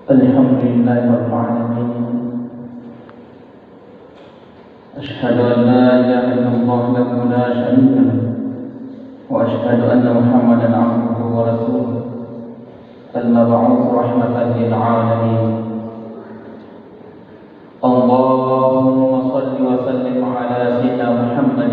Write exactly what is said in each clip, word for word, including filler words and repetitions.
الحمد لله رب العالمين. أشهد أن لا إله إلا الله وحده لا شريك له، وأشهد أن محمدا عبده ورسوله، المبعوث رحمة للعالمين. اللهم صل وسلم على سيدنا محمد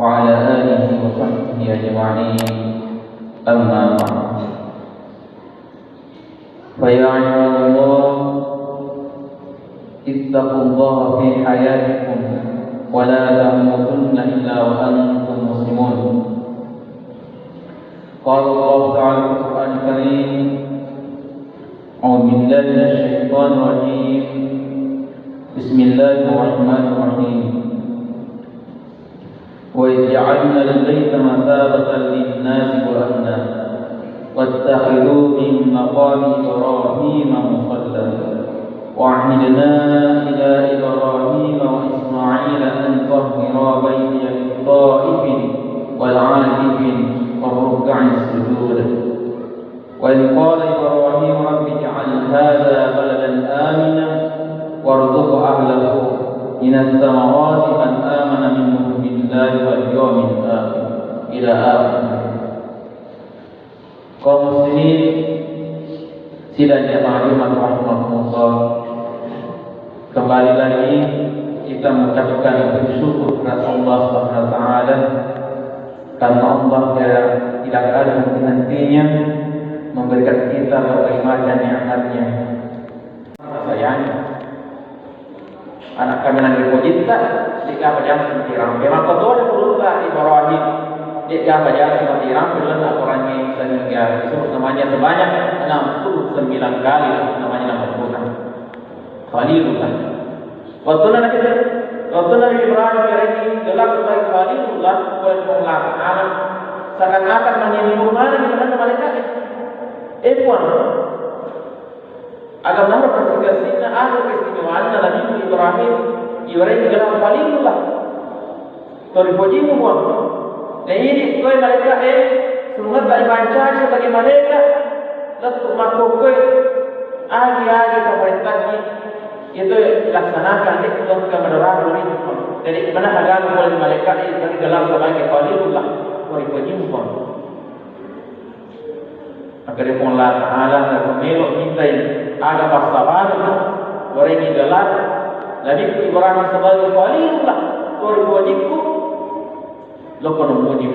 وعلى آله وصحبه أجمعين. أما بعد. فيا عباد الله، اتقوا الله في حياتكم ولا تموتن إلا وأنتم مسلمون. قال الله تعالى في القرآن الكريم: أعوذ بالله من الشيطان الرجيم. بسم الله الرحمن الرحيم. وإذ جعلنا البيت مثابة للناس وأمنا واتخذوا من مقام إبراهيم مصلى وعهدنا إلى إبراهيم وإسماعيل أن طهرا بيتي للطائفين والعاكفين والركع السجود. وإذ قال إبراهيم رب اجعل هذا بلدا آمنا وارزق أهله من الثمرات من آمن منهم بالله واليوم الآخر إلى آخره. Kaum muslimin sidang jamaah Jumat rahimakumullah, kembali lagi kita mengucapkan puji syukur kepada Allah Subhanahu wa Ta'ala karena Allah yang tidak ada henti-hentinya memberikan kita berbagai macam nikmatnya. Sayang, anak kami nang ripojitta, de'gaga paja simatirang. Memang betul ada pulutta Ibrahim, de'gaga paja simatirang, pulutta Ibrahim sehingga disebut namanya sebanyak enam puluh sembilan kali disebut namanya dalam Al-Quran. Khalilullah. Waktu Nabi, waktu Nabi Ibrahim ini gelar sebagai Khalilullah oleh Allah Ta'ala, seakan-akan mengirim mana di mana malaikat. Eh, Puang, Aga naro kasing-kasingna, aga keistimewaanna Nabi Ibrahim, Ibrahim gelar Khalilullah. Toripojimu, Puang. Naidi koe malaika'e, sulungetta ipancaji sebagai malaika, lettu makkokkoe, agi-agi pamarentangki, itu laksanakan, de' engka madoraka ri Puang. Jadi, mana agaga pole malaika'e, bagi gelar sebagai Khalilullah. Toripojimu, Puang. Maka dia Puang Allah Ta'ala, melo mintai aga passabarenna, warengngi gelar Nabi Ibrahim sebagai Khalilullah, toripojiku, lokko muji.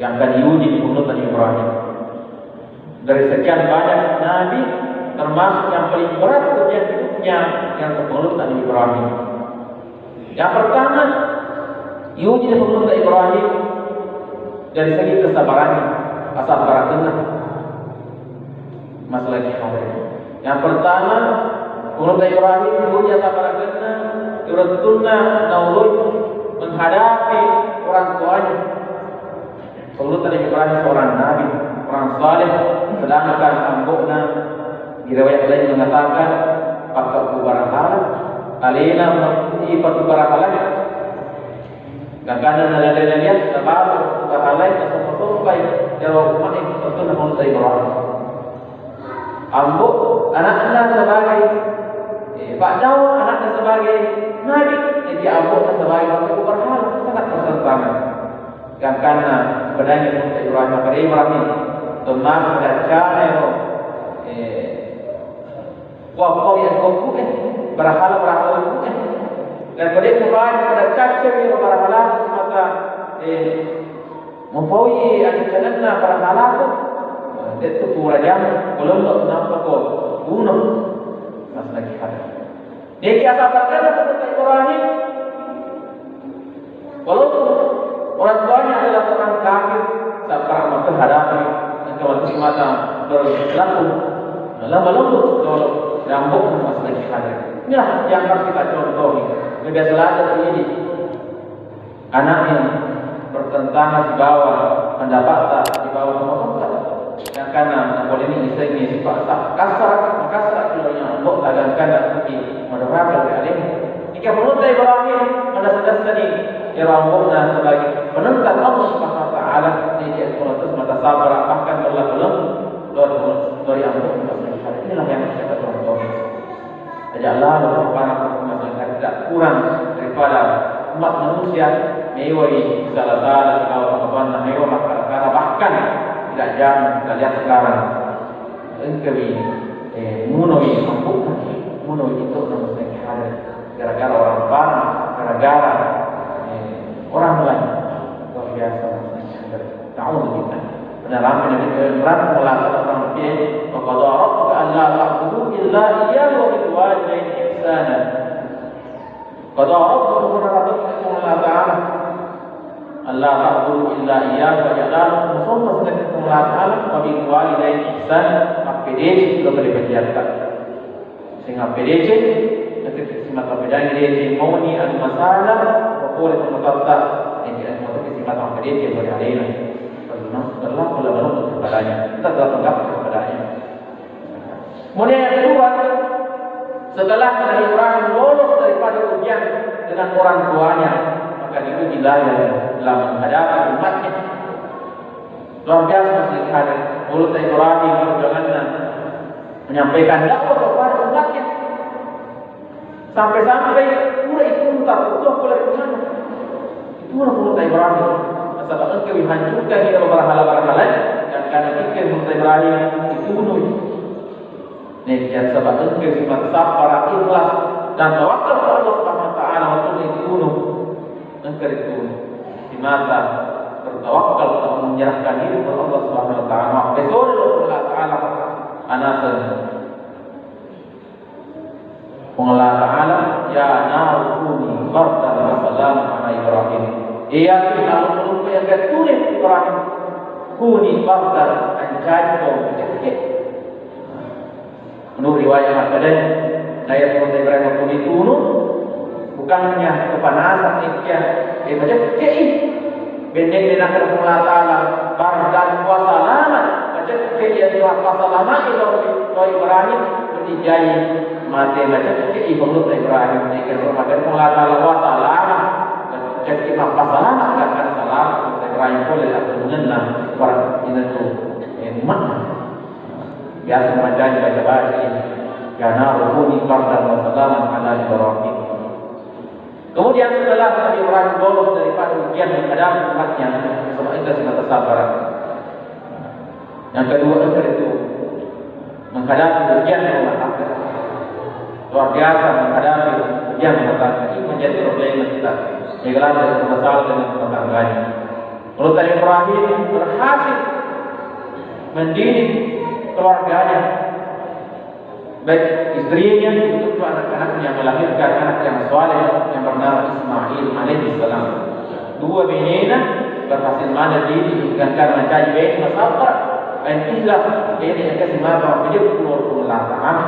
Gangka diuji di Nabi Ibrahim. Dari sekian banyak nabi, termasuk yang paling berat ujian hidupnya yang terpeluk Nabi Ibrahim. Yang pertama, diuji Nabi Ibrahim dari segi kesabarannya, asabarakenna. Masalah jihad. Yang pertama, Nabi Ibrahim diuji asabarakenna, iwettunna naoloi menghadapi orang tuanya. Nabi Ibrahim seorang nabi, orang saleh, sedangkan ambo'na di riwayat lain mengatakan, pakkabbu barahala, alena mabbu'i batu barahala. Gangkanna nalele-lele, sabara batu barahala, nasompa-sompai, jawab mai, betul Nabi Ibrahim. Ambo anakna sebagai, eh, Pak Daud anakna sebagai nabi, jadi ambo sebagai batu barahala, sangat bertentangan. Gangkanna pedangi Musa Ibrahim, maka Ibrahim, temmaka daccana ero, eh, kuappau yang kuku, eh, barahala, barahala kuku, eh. Dan pada Ibrahim pada caca ero barahala semata, eh, mupaui acacananna barahala tu, eh, itu kurajang, belum tak kenapa kok bunuh. Mas lagi ada. Dia kiasa berkata kepada Ibrahim, Walaupun orang tuanya adalah seorang kafir, saat perang maka hadapi, engka matu semata berlaku lemah lembut kalau rambut masih lagi hadir. Inilah yang harus kita contohi. Lebih selalu ini anak yang bertentangan sibawa pendapat, sibawa pemahaman. Gangkanna napoléni isengngi sifat sa-, kasara, makasara keluarnya Allah, gangkanna kuki madoraka ri alemu. Ika Nabi Ibrahim madasa-dasani ero ambo'na sebagai penentang Allah Subhanahu wa Ta'ala, dia tidak terus mata sabar, bahkan berlaku lembut. Luar, luar yang Allah. Inilah yang Lalu para masyarakat tidak kurang daripada umat manusia, mewai salah-salah segala pengetahuan, mewa makkara-kara, bahkan tidak jarang kita lihat sekarang. Engkawi, eh, munowi kampung, munowi itu nama sedang hadir. Gara-gara orang parah, gara-gara, eh, orang lain. Luar biasa. Ta'awudzubillah. Benar apa Nabi Ibrahim mengatakan orang dia, "Wa qada rabbuka alla ta'budu illa iyyahu wa bil walidayni ihsana." Qada rabbuka, Allah Ta'ala. Alla ta'budu illa iyyahu, aja' lalu musomma sininna Allah Ta'ala, wa bil walidayni ihsana, mappedeceng ri pale pajatta. Sing mappedeceng, nakkeda simata pedang deceng, mauni anu masalah, mapole pemutatta, yang tidak mau tapi simata mappedeceng pada alena. Karena setelah pula baru kepadanya, kita telah menganggap kepadanya. Kemudian yang kedua, setelah Nabi Ibrahim lolos daripada ujian dengan orang tuanya, maka diujilah ia dalam menghadapi umatnya. Luar biasa masih hadir. Mulut Ibrahim perjuangannya menyampaikan dakwah kepada umatnya. Sampai-sampai pura ituntar, betul pula di mana? Itu mulut Ibrahim. Nasaba engka dihancurkan ia berhala-berhala, dan karena itu mulut Ibrahim itu. Nekian saba engka sifat sabar, ikhlas, dan tawakal kepada Allah Subhanahu wa Ta'ala untuk ditunu. Engka ditunu. Simata bertawakal atau menyerahkan diri kepada Allah Subhanahu wa Ta'ala. Mappesona Allah Ta'ala. Anaseng. Puang Allah Ta'ala, "Ya naru kuni bardan wa salaman ala Ibrahim." Iya, kalau menurut yang ketune Ibrahim, kuni bardan, ancaji to macekke. Menurut riwayat makkeda, naiya Nabi Ibrahim ko ditunu, bukannya kepanasan, ikkia, eh, macekkei. Benneng de nakkeda Puang Allah Ta'ala, bardan wa salaman, macekke iya tu mappasalamai lao ri Ibrahim, berarti jai mate macekke i pengurus Ibrahim. Ikkia makkeda Puang Allah Ta'ala, wa salaman, macekke mappasalama, gak ada salam Ibrahim pole atau mengenal orang itu, eh, umat. Biasa mancaji baca-baca ini. Ya naru kuni bardan wa salaman ala Ibrahim. Kemudian setelah Nabi Ibrahim lolos daripada ujian menghadapi umatnya, sebab itu semata sabar. Yang kedua itu menghadapi ujian rumah tangga. Luar biasa menghadapi ujian rumah tangga. Ini menjadi problema kita. Ini adalah masalah dengan rumah tangganya. Menurut Nabi Ibrahim berhasil mendidik keluarganya, baik istrinya, untuk anak-anaknya, melahirkan anak yang saleh yang bernama Ismail alaihissalam. Dua benena berhasil maneng dididik, gangkanna mancaji bene masabar, dan ikhlas, bene yang kasih mata, menjadi keluar Allah Ta'ala.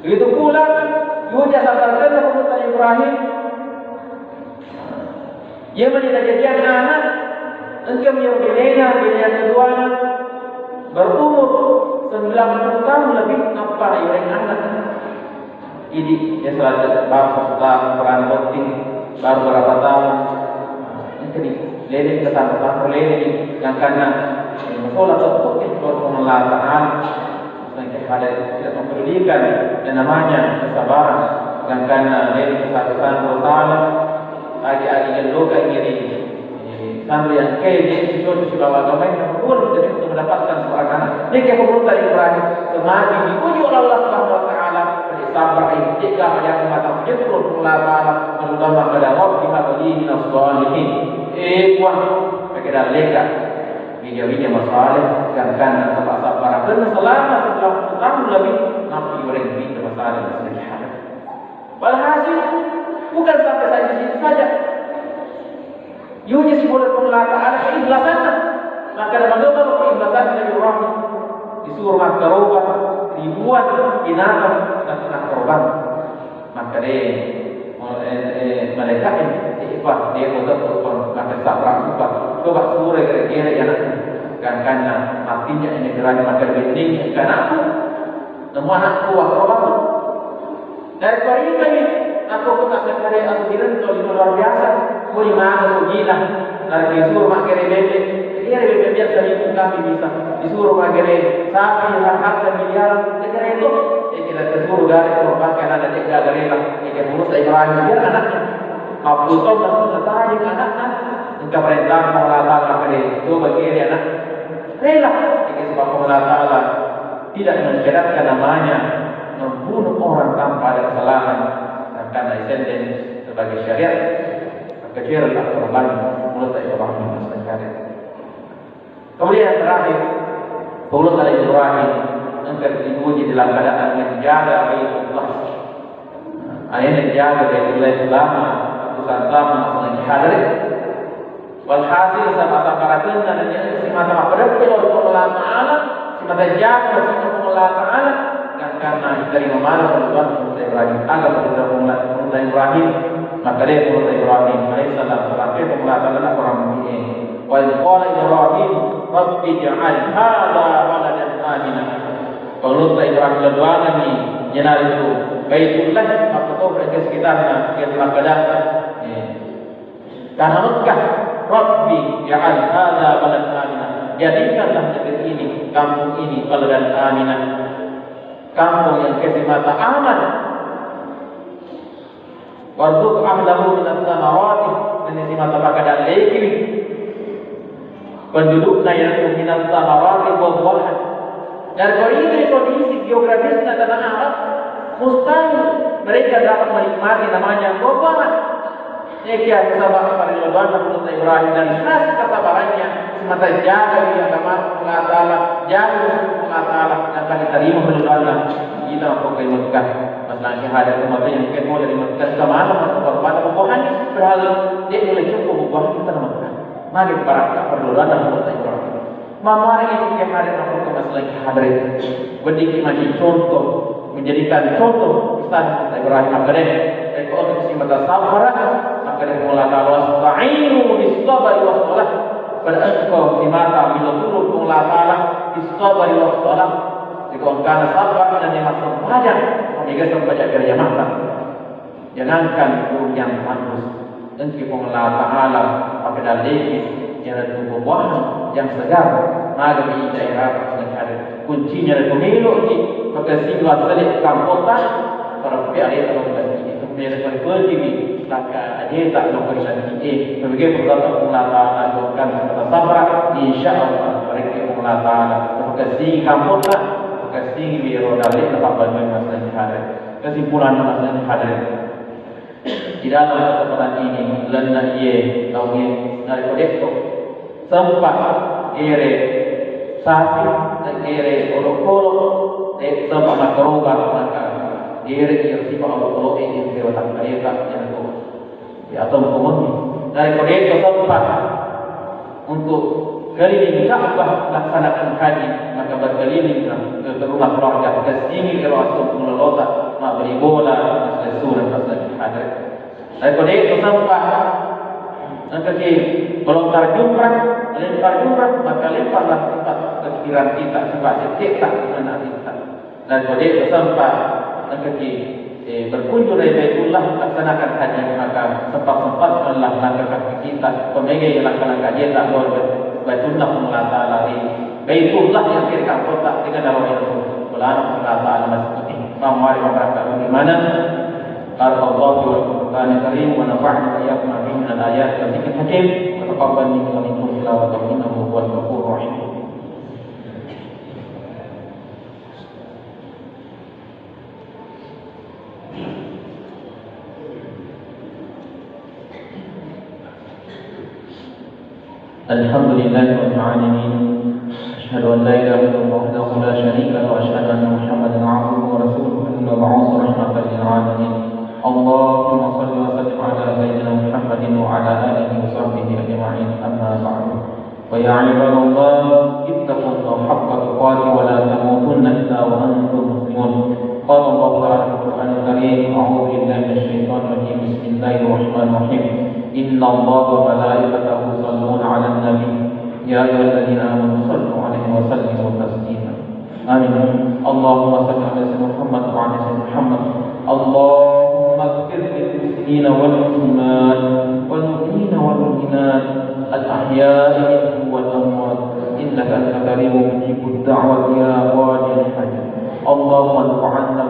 Begitu pula, yuja sabarkenna Nabi Ibrahim. Iya mani kejadian anak, engka mi benena, bene yang keduana, berumur sembilan puluh tahun lebih, nappa iweng anak. Idi, ya, salat baru satu tahun, Quran botting, baru berapa tahun. Engka ni, lele ke sana, sana lele ni, yang karena, eh, masalah tetap itu Allah Ta'ala. Sedangkan pada tidak mempedulikan yang namanya kesabaran, sedangkan, eh, dari kesalahan salah, agi-agi yang luka ini, eh, sampai yang kaya dia cucu sibawa agama yang pun tidak untuk mendapatkan seorang anak. Ini kayak pemerintah Ibrahim, semakin diuji oleh Allah Subhanahu wa Ta'ala, bersabar, eh, tiga pada semata menyeru Allah Ta'ala, terutama pada Rabbi habli minas shalihin. Eh, Puang, pakai daleka. Wija-wija masaleh, sedangkan nasaba-sabarakenna selama sembilan puluh tahun lebih, nappi ureng wija masaleh sedikit. Walhasil, bukan sampai saja di situ saja. Yuji sibuat Allah Ta'ala keikhlasanna. Maka ada bagaimana keikhlasan Nabi Ibrahim? Disuruh makkaroba ribuan binatang dan makkaroba. Makkeda, eh, eh, malaikatna, eh, Pak, de' muga, Pak, makkeda, sabra, Pak. Coba suro gere-gere anakku. Gangkanna matinya ini berani makkeda, bennengngi anakku. Nemu anakku, wah, robaku. Dari korikani, aku pun asal kare aku dirento, luar biasa. Kuri mana sugina. Dari disuruh makkeda bebek. Kira bebek biasa seribu kami bisa. Disuruh makkeda sapi, harga miliaran. Kira itu. Kita ke surga, korbankan anak, dia gagal rela. Dia ke Musa Ibrahim, dia anaknya. Mabbuto, nataji anaknya. Engka perintah Allah Ta'ala, maka dia coba kiri anak. Rela. Dia ke sebab Allah Ta'ala tidak mensyaratkan namanya membunuh orang tanpa ada kesalahan. Karena isenden sebagai syariat, maka kecil lah korban, menurut Ibrahim, syariat. Kemudian yang terakhir, Paulus alaihi Ibrahim engka diuji dalam keadaan menjaga Baitullah. Akhirnya menjaga Baitullah selama ratusan tahun, masalah jihad. Walhasil, sama-sama rakyatnya dan yang semata apa depan Allah Ta'ala, semata jaga Allah Ta'ala, dan karena dari mana Allah Ibrahim, agama kita Allah Ibrahim, maka dia Allah Ibrahim alaihissalam, terakhir Allah Ta'ala orang ini. Wa idh qala Ibrahim, "Rabbi ij'al hadza baladan amina." Paulus Ibrahim laduangenni, iyanaritu Baitullah, makkutoro ke sekitarna, ke Makkah. Eh, tanah Mekah. "Rabbi ij'al hadza baladan amina." Jadikanlah negeri ini, kampung ini, baladan amina. Kampung yang kesimata aman. "Warzuq ahlahu minas samarati," ini simata maka dallekiwi pendudukna yang minas samarati, buah-buahan. Dan kalau ini kondisi geografisnya tanah Arab, mustahil mereka dapat menikmati namanya buah-buahan. Ikiya sabab parilabanna Nabi Ibrahim dan khas kesabarannya, semata jaga di agama Allah Ta'ala, jaga Allah Ta'ala, dan kami terima parilabanna. Kita pakai Mekah. Masalah syahadat itu, makanya mungkin mau dari Mekah ke mana, mana, mana, mana, mana, mana, padahal dia boleh cukup buah kita Mekah. Mari para perlu datang buat Ibrahim. Mamari itu ke hari apa ke masalah ke hadri. Wedding ki maju contoh, menjadikan contoh misalnya Ibrahim, maka deh, eko untuk si mata sabar, maka deh, Allah Ta'ala, "Wasta'inu bis sabri was salah." Pada engkau si mata bila turun Allah Ta'ala, bis sabri was salah. Jika engkau sabar dan yang masuk belajar, mereka sembahyang berjamaah. Jangankan kerugian tandus, engki Puang Allah Ta'ala maka dalleki, iyanaritu buah-buahan yang segar, maga mi daerah sedekah. Kuncinya ritu meloki maka siwa sele kampota, terlebih ada yang masjid itu, biar pergi laka ajeta lo pergi. Pergi berkata Puang Allah Ta'ala, doakan kata sabra, insya Allah mereka Puang Allah Ta'ala maka si kampota, maka si biro dalle tempat bantuan masalah jihad. Kesimpulanna, masalah hadirin, di dalam kesempatan ini, lalenna iye taungnge narekko de'to sempat gere sapi, gere olokolo, eh, sempat makkaroba, maka gere iya sifat olokolo ini sewa takkareta, iyanaritu. Ya, atau hukumannya. Narekko de'to sempat untuk keliling Ka'bah, laksanakan haji, maka berkelilinglah ke, ke rumah keluarga, kessingi ero asung pengelolota, mabbali bola, maslessureng, maslagi hadere. Narekko de'to sempat, engkaki melontar jumrah, melempar jumrah, maka lemparlah tempat pikiran kita, sifat seketa, mana kita. Dan kode sempat engkaki, eh, berkunjung dari Baitullah, laksanakan haji, maka sempat-sempatkanlah langkah kaki kita, pemega langkah-langkah jeta luar Baitullah, Allah Ta'ala ri Baitullah yang kiri kota dengan arah itu. Belana Allah Ta'ala masih putih. Mamari mabaraka di mana? Barakallahu fi wal Qur'anil Karim wa nafa'na wa iyyakum bima fihi minal ayati wa dzikril hakim. Wa taqabbal minni wa minkum tilawatahu innahu huwal ghafurur rahim. الحمد لله رب العالمين. أشهد أن لا إله إلا الله وحده لا شريك له، وأشهد أن محمدا عبده ورسوله المبعوث رحمة للعالمين. اللهم صل وسلم على سيدنا محمد وعلى آله وصحبه أجمعين. أما بعد. فيا عباد الله، اتقوا الله حق تقاته ولا تموتن إلا وأنتم مسلمون. قال الله تعالى في القرآن الكريم: أعوذ بالله من الشيطان الرجيم. بسم الله الرحمن الرحيم. إن الله وملائكته يصلون على النبي. يا أيها الذين آمنوا صلوا عليه وسلموا تسليما. آمين. اللهم صل على سيدنا محمد وعلى آل سيدنا محمد. اللهم اغفر للمسلمين والمسلمات والمؤمنين والمؤمنات الأحياء منهم والأموات إنك أنت قريب مجيب الدعوات يا قاضي الحاجات. اللهم ادفع عنا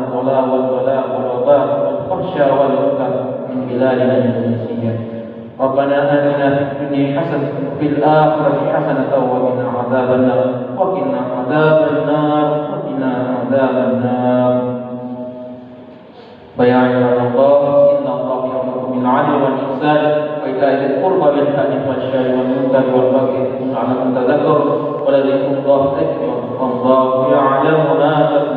Rabbana atina fid dunya hasanah wa fil akhirati hasanah wa qina adzabannar. Wa qina adzabannar. Wa qina adzabannar. Fa ya ibadallah, innallaha ya'muru bil 'adli wal ihsan wa ita'i dzil qurba wa yanha 'anil fahsya'i wal munkari wal baghi ya'idzukum la'allakum tadzakkarun. Wa ladzikrullahi akbar. Wallahu ya'lamu ma tasna'un.